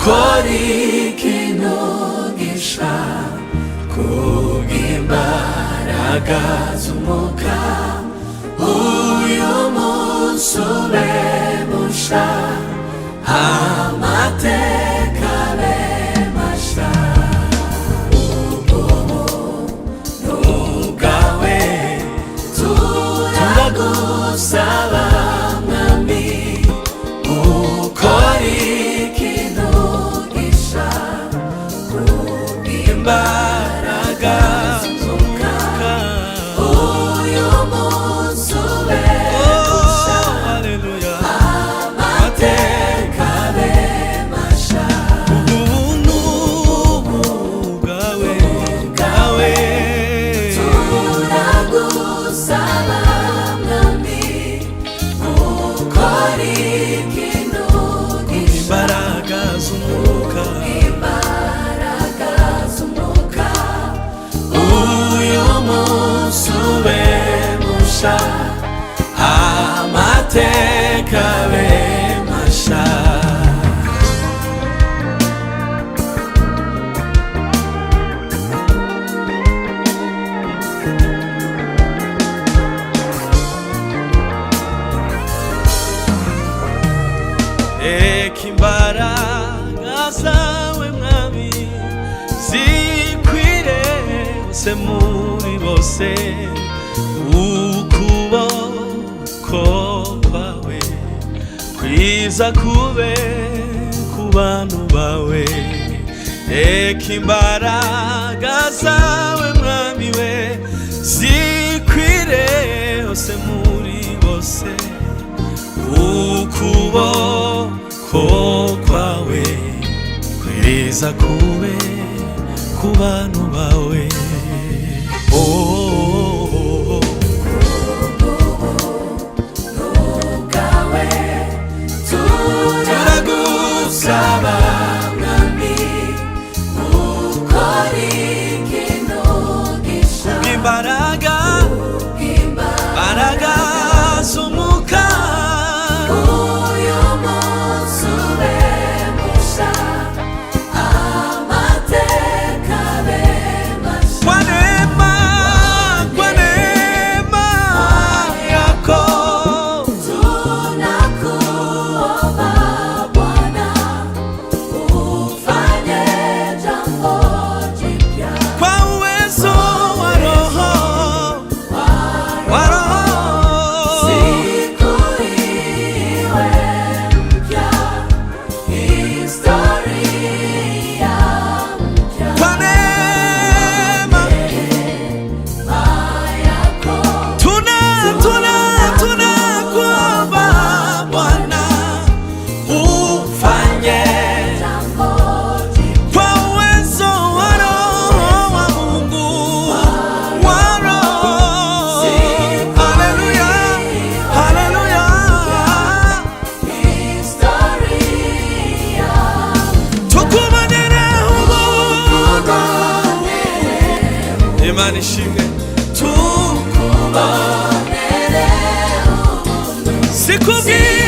Ukora ikintu gisha kubw'imbaraga z'umwuka, uyu munsi ube musha, amateka abe masha. Ubuntu bwawe turagusaba, Mwami, ukora ikintu gisha kubw'imbaraga z'umwuka, uyu munsi ube musha, amateka abe masha. Ubuntu bwawe bwawe Turagusaba, Mwami, ukora ikintu gisha imbaraga z'umwuka, imbaraga z'umwuka, uyu munsi ube musha, amateka abe masha. Reka imbaraga zawe, Mwami, zikwire hose muri bose, ukuboko kwawe kwiza kube ku bantu bawe. Reka imbaraga zawe, Mwami we, zikwire hose muri bose, ukuboko kwawe kwiza kube ku bantu bawe. Oh. Bwawe turagusaba, Mwami, ukora ikintu gisha Imbaraga, imbaraga z'umwuka, uyu munsi ube musha, amateka abe masha. Kwa neema, kwa neema yako. Tunakuomba, Bwana, ufanye jambo jipya kwa uwezo wa Roho, wa Roho. Siku iwe mpya, historia mpya. Kwa neema Yako. Tuna tunakuomba, Bwana, ufanye Jambo jipya kwa uwezo wa Roho wa Mungu, wa Roho. Haleluya, haleluya. Historia. Tukubonere ubuntu. Imana ishimwe, Tukubonere ubuntu. Sikubwira.